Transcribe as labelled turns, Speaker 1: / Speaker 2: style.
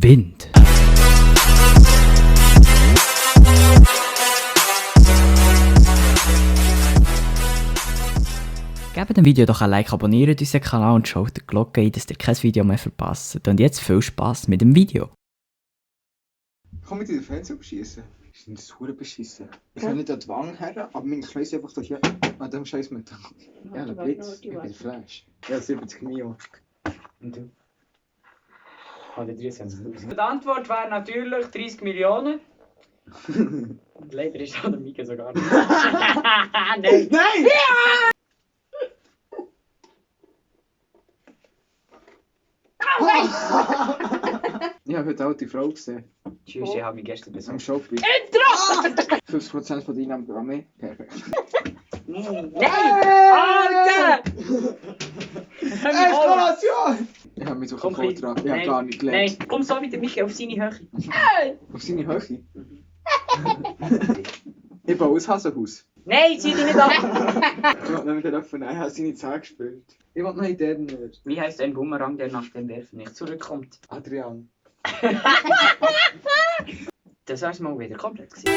Speaker 1: Wind. Gebt dem Video doch ein Like, abonniert unseren Kanal und schaut die Glocke ein, dass ihr kein Video mehr verpasst. Und jetzt viel Spass mit dem Video.
Speaker 2: Komm mit in den Fernseher beschießen. Ist denn das hure beschissen? Ich kann nicht an die Wange her, aber mein Kreis einfach da hier an dem Scheiß mit. Ja, der Blitz. Ich bin Flash. Ja, 70 Mio. Und du? Oder 23.
Speaker 3: Die Antwort wäre natürlich 30 Millionen. Leider ist auch der Mika sogar nicht. Nein!
Speaker 2: Nein! Ich habe heute eine alte Frau gesehen.
Speaker 3: Tschüss, ich habe mich gestern
Speaker 2: Am
Speaker 3: besorgt.
Speaker 2: Shopping.
Speaker 3: Intro!
Speaker 2: 50% von deinen Programmen. Perfekt.
Speaker 3: Nein! Alter!
Speaker 2: Eskalation! Ich habe mich so
Speaker 3: Komm,
Speaker 2: vorgetragen. Ich habe
Speaker 3: Nein,
Speaker 2: gar nicht gelernt.
Speaker 3: Nein, komm so mit dem Michi auf seine Höhe.
Speaker 2: Auf seine Höhe. Ich baue ein Hasenhaus.
Speaker 3: Nein, zieh dich nicht ab!
Speaker 2: Ich will nicht wieder von einer seine Zähne gespielt. Ich will noch in den nicht.
Speaker 3: Wie heisst ein Bumerang, der nach dem Werfen nicht zurückkommt?
Speaker 2: Adrian.
Speaker 3: Das war mal wieder komplett gewesen.